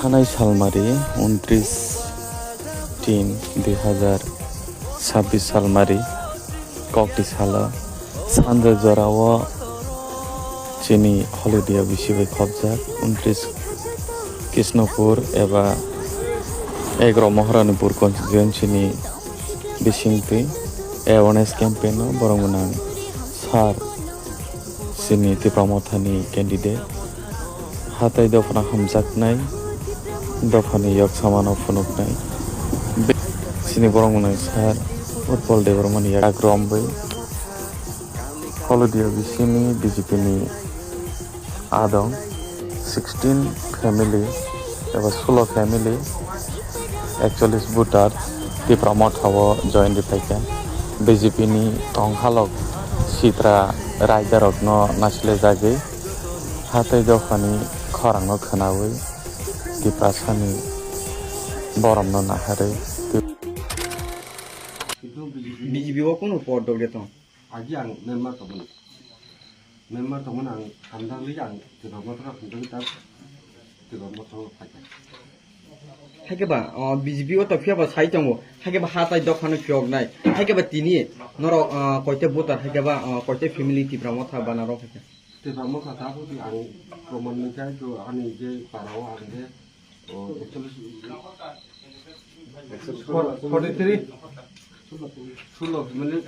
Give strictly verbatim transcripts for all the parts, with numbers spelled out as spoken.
Thanai salmari, untris tin dui hazar sabbish salmari, kokti salo sanja jorao chini Holidia bisi bai khopjak, untris Kishnopur eba egro Maharanipur constituency ni bisingtwi awareness campaign o borok gwnang sir chini Tipra Mothani candidate. Hatai dophano hamjaknai, dophani yok samano phunuknai. Be-, chini borok mwnai sir Utpal Debbarmani yak romwi Holidia bisini B J P ni adong sixteen family eba sulo family, ekchollis voter Tipra Motha o join rwphaikha. B J P ni tonghalok sitra raidarokno nasilejagwi hatai dophani khorangno khwnawi Tiprasani boromno naharwi. B J P o kunu por dogya tong? Agi ang member tongmani. Member tongmani ang hamjakli ang Tipra Motha hamjakli tak Tipra Motha o phaikha. Haikhe ba, o, B J P o to phiya ba sai tongo. Haikhe ba hatai dophano phiyoknai. Haikhe ba tini norok, o, koite voter haikhe ba, o, koite family Tipra Motha banaro haikhe. Tipra Motha tabuk di ang proman nungkha to ani je parao ang je, o, ekchollis, forty three. Sulo family,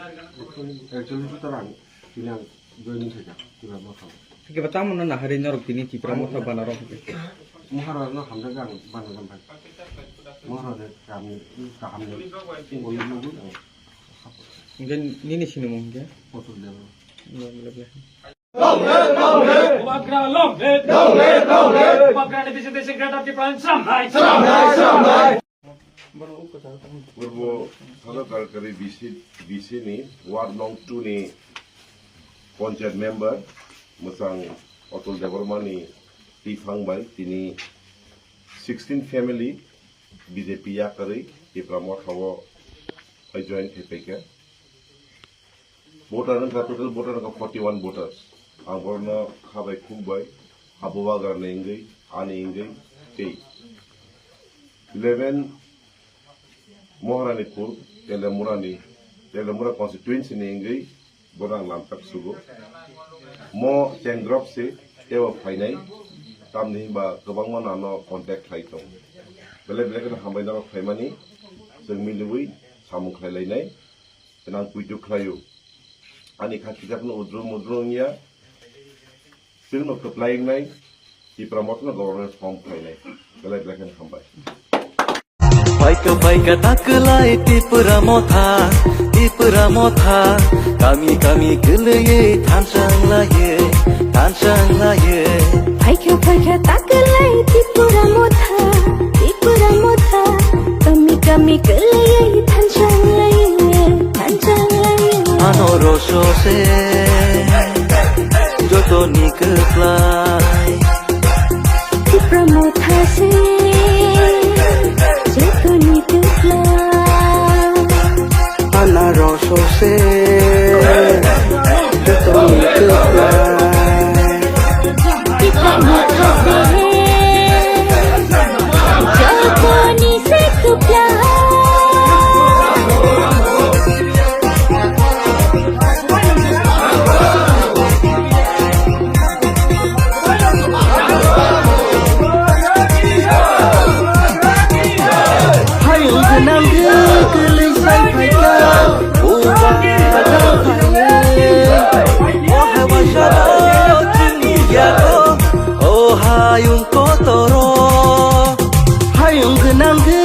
ekchollis voter ang tini ang joining khaikha Tipra Motha. Haikhe ba tamo no naharwi norok tini Tipra Motha banaro haikhe. Mohara no hamjakha ang banajak bai. Mohara de kaham ni, kaham ni, sing boli nungwi ang. Hingke nini sinimung hingke? Potul Debbarma. Bubagra long live! Long live, long live! Bubagrani bising bising Greater Tipraland sramnai! Sramnai, sramnai! Purbo Sadar Kalkari B C, B C ni Ward Nong two ni Panchayat member mwchang Atul Debbarma ni twiphang bai tini sixteen family B J P yakarwi Tipra Motha o join khai paikha. Voter wngkha, total voter wngkha forty one voters. Ang borokno kha bai khuk bai, abo Bubagrani wngwi, ani wngwi tei eleven Moharanipur, Telemurani, Telemura constituency ni wngwi bono ang lamchak sugo. Mo chengdrop se teibo phainai, tamni hinba kwbangma no ano contact khlai tongo. Belai belai kheno hambai norok phaimani, chwng miliwi samung khlai lainai. Tei ang puitu khlaio. Ani kha kijakno udru mudru wngya. Chwngno kwplai wngnai, Tipra Mothano government form khlainai. Belai belai kheno hambai. Phaikha phaikha takwlai Tipra Motha, Tipra Motha. Kami kami kwlwiwi thansa wnglaiwi, thansa wnglaiwi. Phaikha phaikha takwlai Tipra Motha, Tipra Motha. Kami kami kwlaiwi thansa wnglaiwi. Ano roso se jotoni kwplai. Tipra Motha se jotoni kwplai. Ano roso se jotoni kwplai. Hayung gwnang kwlwi sai phaikha, bubagra phaiwi. O haiwa sabo chwngni yago, o hayung kotoro. Hayung gwnang khe